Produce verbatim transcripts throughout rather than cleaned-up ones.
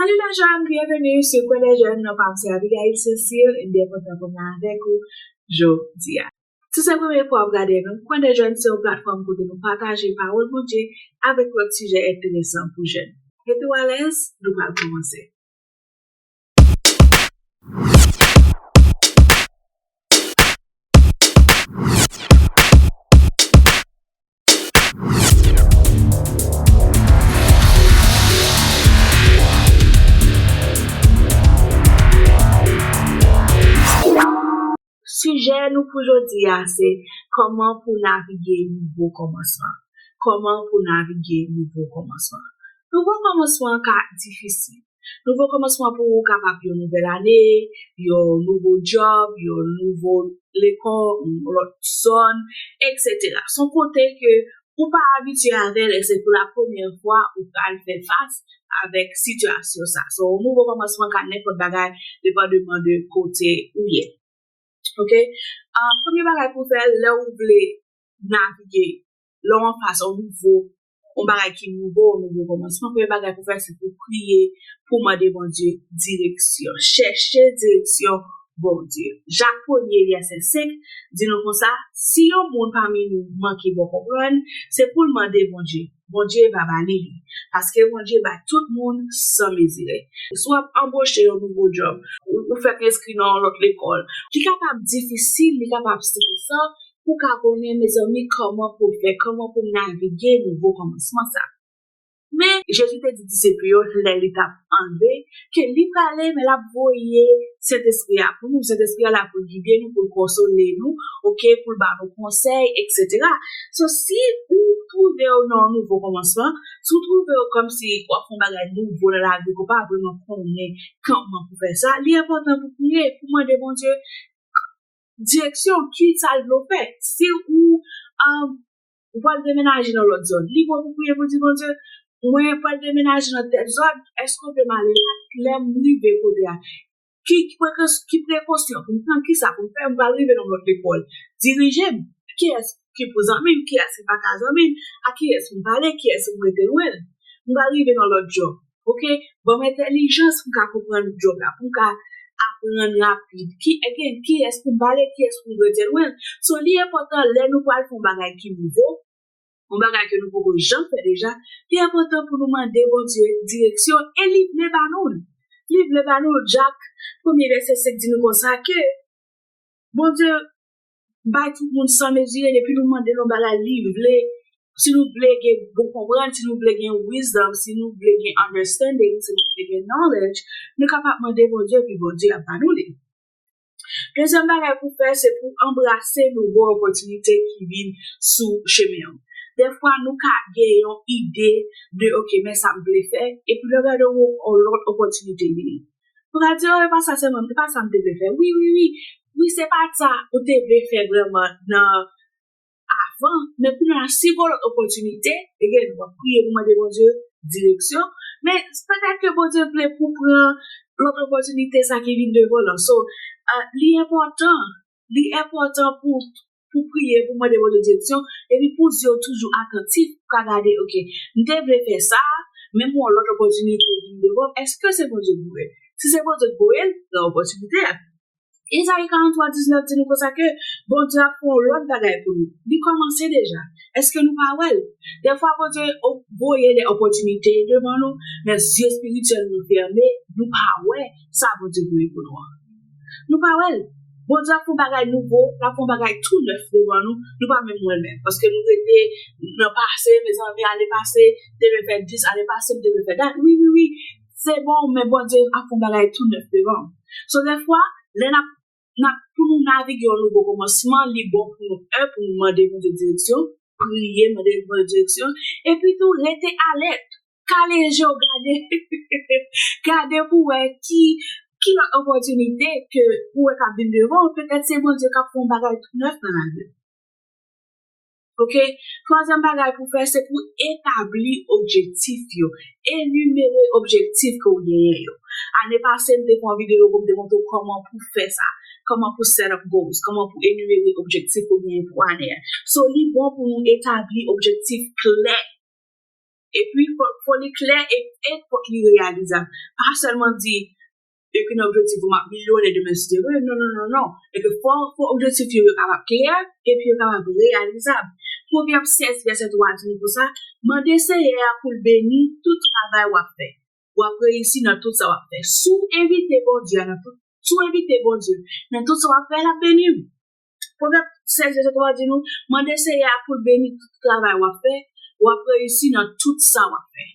Salut les jeunes, bienvenue sur Coin des Jeunes, non pa m se Abigail Cécile, e m byen kontan pou m la avèk ou jodi a. Si se premye fwa w ap gade nou, Coin des Jeunes se yon platfòm kote nou pataje pawòl Bondye avèk lòt sijè enteresan pou jèn. Mete w alèz, nou pral kòmanse. Sijè nou pou jodi a se kòman pou navige nouvo kòmansman. Kòman pou navige nouvo kòmansman. Nouvo kòmansman ka difisil. Nouvo kòmansman pou ou kapab yon nouvèl ane, yon nouvo djòb, yon nouvo lekòl, yon lòt zòn, etsetera. Se yon kote ke ou pa abitye avè l e se pou la premyè fwa ou pral fè fas avèk sitiyasyon sa. So, yon nouvo kòmansman ka nenpòt bagay, depandeman de kote ou ye. Ok? Ah, premye bagay pou w fè lè ou vle navige, lè w anfas yon nouvo, yon bagay ki nouvo, yon nouvo kòmansman, premye bagay pou w fè se pou w priye, pou w mande Bondye direksyon. Chèche direksyon Bondye. Jak premye vèsè senk di nou konsa, si yon moun pami nou manke bon konprann, se pou l mande Bondye. Bondye va ba li li. Paske Bondye bay tout moun san mezire. Si w ap anboche yon nouvo djòb, ou, ou fèk enskri nan yon lòt lekòl, li kapab difisil, li kapab stresan pou w ka konnen, mezanmi, kòman pou w fè, kòman pou w navige nouvo kòmansman sa. Men, Jezi te di disip li yo, lè li t ap anlve, ke li prale, men l ap voye Sentespri a pou nou. Sentespri a la pou l gide nou, pou l konsole nou, ok, pou l ba nou konsèy, etsetera. So, si ou twouve w nan yon nouvo kòmansman, si w twouve w kòmsi w ap fè yon bagay nouvo nan lavi w, ou pa vrèman konnen kòman pou fè sa, li enpòtan pou priye, pou mande Bondye direksyon, ki sa l vle w fè. Si ou, um, ou pral demenaje nan lòt zòn, li bon pou priye pou di, Bondye, mwen pral demenaje nan tèl zòn, èske w vle m ale la? Lè m rive kote a, ki, ki prekos-, ki prekosyon pou m pran, ki sa pou m fè, m pral rive nan lòt lekòl. Dirije m. Kiyès ki pou zanmi m, kiyès ki pa ka zanmi m, a kiyès pou m pale, kiyès pou m rete lwen l. M pral rive nan lòt djòb. Ok? Ban m entèlijans pou m ka konprann djòb la, pou m ka aprann rapid. Ki, again, kiyès pou m pale, kiyès pou m rete lwen l. So, li enpòtan lè nou pral fè yon bagay ki nouvo, yon bagay ke nou poko janm fè deja, li enpòtan pou nou mande Bondye direksyon e li vle ba nou l. Li vle ba nou l. Jak, premye vèsè senk di nou konsa ke Bondye bay tout moun san mezire, depi nou mande l yon bagay, li vle. Si nou vle gen bon konprann, si nou vle gen wisdom, si nou vle gen understanding, si nou vle gen knowledge, nou kapab mande Bondye, epi Bondye ap ba nou li. Dezyèm bagay pou w fè, se pou w anbrase nouvo opòtinite ki vin sou chemen w. Dèfwa, nou ka gen yon ide de, ok, men sa m vle fè, epi lè w gade yon, yon lòt opòtinite vini. Ou ka di, oh, e pa sa sèlman, e pa sa m te vle fè. Wi, wi, wi. Wi, se pa sa ou te vle fè vrèman nan avan, men kounye a, si gen lòt opòtinite, ebyen, nou ap priye pou mande Bondye direksyon. Men petèt ke Bondye vle pou pran lòt opòtinite sa ki vin devan l lan. So, ah, li enpòtan, li enpòtan pou, pou priye, pou mande Bondye direksyon, epi pou zye w toujou atantif, pou ka gade, ok, m te vle fè sa, men m wè yon lòt opòtinite vin devan m, èske se Bondye k voye l? Si se Bondye k voye l, pran opòtinite a. Izayi karanntwa diznèf di nou konsa ke Bondye ap fè yon lòt bagay pou nou. Li kòmanse deja. Èske nou pa wè l? Dèfwa Bondye o-, voye de opòtinite devan nou, men zye espirityèl nou fèmen, nou pa wè sa Bondye voye pou nou an. Nou pa wè l. Bondye ap fè yon bagay nouvo, l ap fè yon bagay tou nèf devan nou, nou pa menm wè l menm. Paske nou rete nan pase, mezanmi, ane pase, m te vle fè dis, ane pase, m te vle fè dat. Wi, wi, wi, se bon, men Bondye ap fè yon bagay tou nèf devan w. So, dèfwa, lè n ap, n ap, pou nou navige yon nouvo kòmansman, li bon pou nou, en, pou nou mande Bondye direksyon, priye, mande Bondye direksyon, epi tou, rete alèt. Kale je w, gade, gade pou wè ki, ki lòt opòtinite ke ou wè k ap vin devan w. Petèt se Bondye k ap fè yon bagay tou nèf nan lavi w. Ok? Twazyèm bagay pou w fè, se pou w etabli objektif yo. Enimere objektif ke w genyen yo. Ane pase, m te fè yon videyo pou m te montre w kòman pou w fè sa. Kòman pou w set up goals. Kòman pou w enimere objektif ke w genyen pou ane a. So, li bon pou nou etabli objektif klè. Epi, fò, fò li klè e, e fòk li reyalizab. Pa sèlman di, e ke nan objektif ou m ap milyonè demen si Dye vle. Non, non, non, non. E ke fò, fò objektif yo yo kapab klè, epi yo kapab reyalizab. Pwovyèb sèz, vèsè twa di nou konsa, mande Seyè a pou l beni tout travay w ap fè. W ap reyisi nan tout sa w ap fè. Si w envite Bondye a nan tout, si w envite Bondye nan tout sa w ap fè, l ap beni w. Pwovèb sèz vèsè twa di nou, mande Seyè a pou l beni tout travay w ap fè, w ap reyisi nan tout sa w ap fè.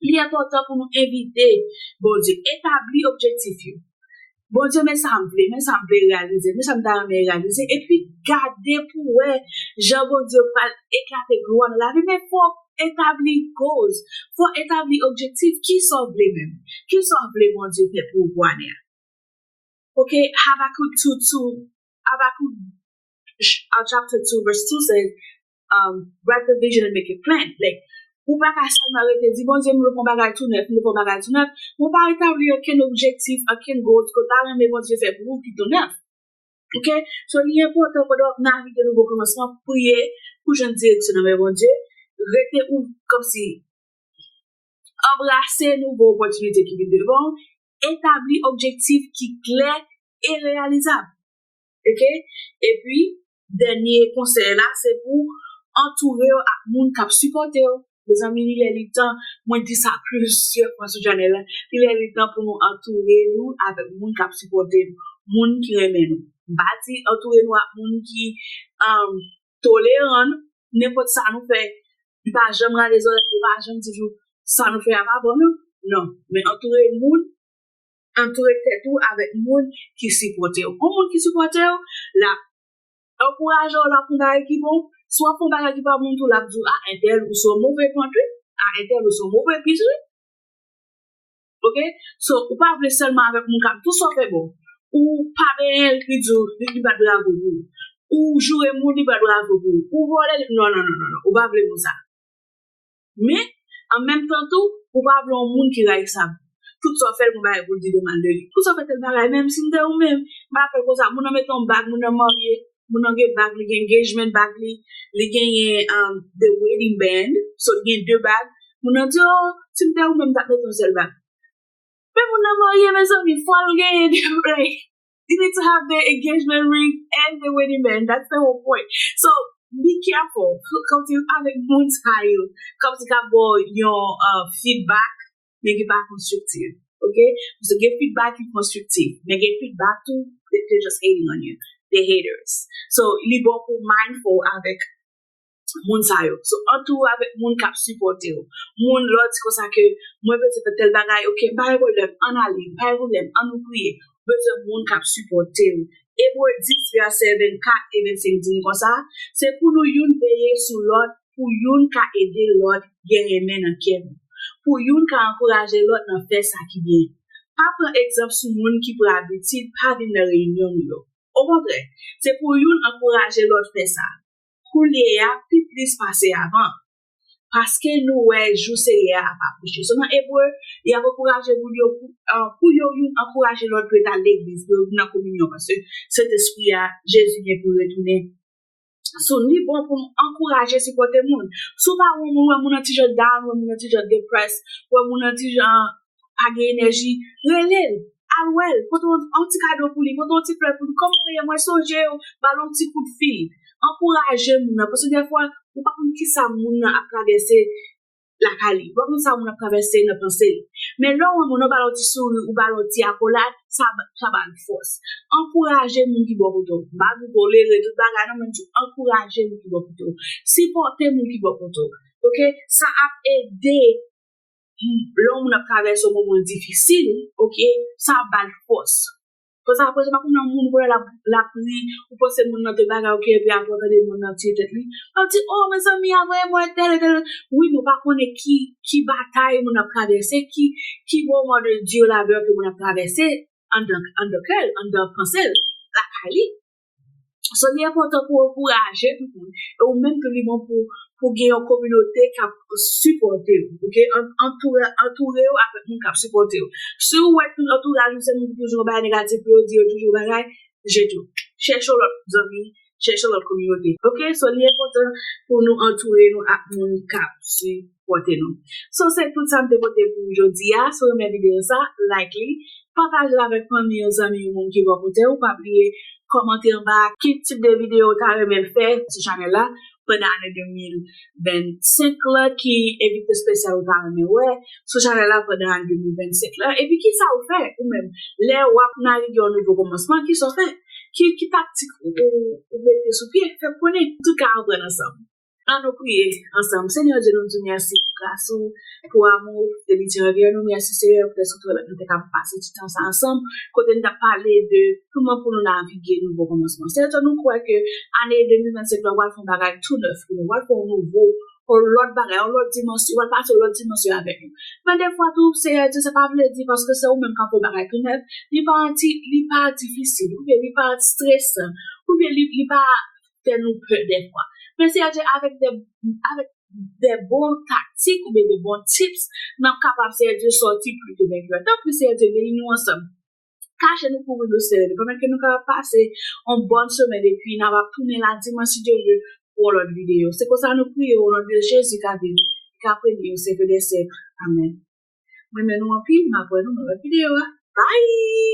Li enpòtan pou nou envite Bondye, etabli objektif yo. Bondye, men sa m vle, men sa m vle reyalize, men sa m ta renmen reyalize, epi gade pou wè jan Bondye pral eklate glwa nan lavi, men fò etabli goals, fò etabli objektif, kisa w vle menm, kisa w vle Bondye fè pou ou pou ane a. Ok, Habakkuk two two, Habakkuk ch- uh, chapter two verse two says, um, write the vision and make it plain. Like, ou pa ka sèlman rete di, Bondye, m vle fè yon bagay tou nèf, m vle fè yon bagay tou nèf. Ou pa etabli okenn objektif, okenn goal, ke w ta renmen Bondye fè pou ou ki tou nèf. Ok? So, li enpòtan pandan w ap navige nouvo kòmansman, priye pou jwenn direksyon nan men Bondye. Rete ou, kòmsi, anbrase nouvo opòtinite ki vin devan w, etabli objektif ki klè e reyalizab. Ok? Epi, dènye konsèy la, se pou antoure w ak moun k ap sipòte w. Mezanmi, li lè li tan, mwen di sa plizyè fwa sou chanèl la, li lè li tan pou nou antoure nou avèk moun k ap sipòte nou, moun ki renmen nou. M pa di antoure nou ak moun ki um, toleran, nenpòt sa nou fè, li pa janm rale zòrèy, li pa janm di nou sa nou fè a pa bon, non. Non, men antoure moun, antoure tèt ou avèk moun ki sipòte w. Yon moun ki sipòte w, l ap ankouraje w, l ap fè yon bagay ki bon. Si w ap fè yon bagay ki pa bon tou, l ap di w, a, entèl, ou sou yon move pant, wi. A, entèl, ou sou yon move pis, wi. Ok? So, ou pa vle sèlman avèk moun k ap di w sa w fè bon. Ou pa benyen l, li di w, li, li bat bravo pou ou. Ou joure moun, li bat bravo pou ou. Ou vòlè, li, non, non, non, non, non. Ou pa vle moun sa. Men, an menm tan tou, ou pa vle yon moun ki rayisab. Tout sa w fè l, gon bagay pou l di de mal de li. Pou sa w fè tèl bagay, menm si m te ou menm, m pa fè l konsa. Moun nan mete yon bag, moun nan marye, moun nan gen bag, li gen engagement bag li, li genyen um, the wedding band, so li gen de bag. Moun nan di, oh, si m te ou menm, m t ap mete yon sèl bag. Men moun nan marye, mezanmi, fò l genyen de, like, you need to have the engagement ring and the wedding band. That's the whole point. So, be careful. Kòmsi avèk moun sa yo, kòmsi k ap ba w yon uh, feedback, men ki pa konstriktif. Ok? Paske gen feedback ki konstriktif, men gen feedback tou, they, they're just hating on you. They haters. So, li bon pou mindful avèk moun sa yo. So, antoure w avèk moun k ap sipòte w. Moun lè w di konsa ke mwen bezwen fè tèl bagay, ok, pa gen pwoblèm, ann ale, pa gen pwoblèm, ann nou priye. Ou bezwen moun k ap sipòte w. Ebre dis, vèsè vennkat e vennsenk di nou konsa, se pou nou youn veye sou lòt, pou youn ka ede lòt gen renmen nan kè nou, pou youn ka ankouraje lòt nan fè sa ki byen. Pa pran egzanp sou moun ki pran abitid pa vin nan reyinyon nou yo. Okontrè, se pou youn ankouraje lòt fè sa koulye a pi plis pase avan. Paske nou wè jou Seyè a ap apwoche. So nan Ebre, y ap ankouraje moun yo pou, uh, pou yo youn ankouraje lòt pou yo ta legliz, pou yo vin nan kominyon, paske Sentespri a, Jezi gen pou retounen. So, li bon pou nou ankouraje, sipòte moun. Si w pa wè yon moun, wè moun nan ti jan down, wè moun nan ti jan depressed, wè moun nan ti jan pa gen enèji, rele l, al wè l, pote yon, yon ti kado pou li, pote yon ti flè pou li. Kòman w ye? Mwen sonje w, ba l yon ti kout fil. Ankouraje moun nan, paske dèfwa, ou pa konn kisa moun nan ap travèse lakay li. Ou pa konn sa moun ap travèse nan panse li. Men lè w wè moun nan ba l yon ti souri, ou ba l yon ti akolad, sa, sa ba l fòs. Ankouraje moun ki bò kote w. Bag ou kolere, tout bagay, non, men tou ankouraje moun ki bò kote w. Sipòte moun ki bò kote w. Ok? Sa ap ede lè yon moun ap travèse yon moman difisil, ok, sa ap ba l fòs. Paske apre, se pa kòm nan moun kounye a l ap, l ap ri, ou panse moun nan te bagay, ok, epi apre w tande moun nan tiye tèt li. L ap di, oh, mezanmi, a mwen, mwen, tèl, tèl. Wi, men w pa konnen ki, ki batay moun ap travèse, ki, ki moman de Dieu labeur ke moun ap travèse, anndan, anndan kè l, anndan panse l, lakay li. So, li enpòtan pou w ankouraje tout moun. E ou menm tou, li bon pou, pou gen yon kominote k ap sipòte w. Ok? An, antoure, antoure w avèk moun k ap sipòte w. Si w wè tout antouraj ou se moun ki toujou gen bagay negatif pou yo di, yo toujou bagay, jete w. Chèche yon lòt zanmi, chèche lòt kominote. Ok, so li enpòtan pou nou antoure nou ak moun k ap sipòte nou. So, se tout sa m te pote pou jodi a. Si w renmen videyo sa, like li, pataje l avèk fanmi w, zanmi w, moun ki bò kote w. Pa bliye kòmante anba ki tip de videyo w ta renmen m fè sou chanèl la pandan ane de mil vennsenk la, ki envite espesyal ou ta renmen wè sou chanèl la pandan ane de mil vennsenk la. Epi ki sa ou fè ou menm lè w ap navige yon nouvo kòmansman, ki sa w fè? Ki, ki taktik ou, ou mete sou pye? Fè m konnen. Antouka, ann aprann ansanm. Ann nou priye ansanm. Senyè Dye, nou di w mèsi pou gras ou, pou amou ou, fidelite anvè nou. Mèsi, Senyè, poutèt ou te pèmèt nou te kapab pase ti tan sa ansanm, kote n t ap pale de kòman pou nou navige nouvo kòmansman. Senyè Dye, nou kwè ke ane de mil vennsenk la pral fè yon bagay tou nèf pou nou, pral fè yon nouvo, yon lòt bagay, yon lòt dimansyon, pral pase yon lòt dimansyon avèk nou. Men defwa tou, Senyè Dye, sa pa vle di paske se ou menm k ap fè yon bagay tou nèf, li pa ti, li pa difisil, oubyen li pa stresan, oubyen li, li pa fè nou pè defwa. Men Senyè Dye, avèk de, avèk de bon taktik oubyen de bon tips, n ap kapab, Senyè Dye, sòti pli ke venkè. Tanpri, Senyè Dye, beni nou ansanm. Kache nou, kouvri nou, Senyè Dye. Pèmèt ke nou kapab pase yon bòn semèn epi n ap tounen la dimanch, si Dye vle, pou yon lòt videyo. Se konsa nou priye, o non de Jezi k ap viv, k ap renye o syèk dè syèk. Amèn. Mwen renmen nou anpil, m ap wè nou nan lòt videyo a. Bye!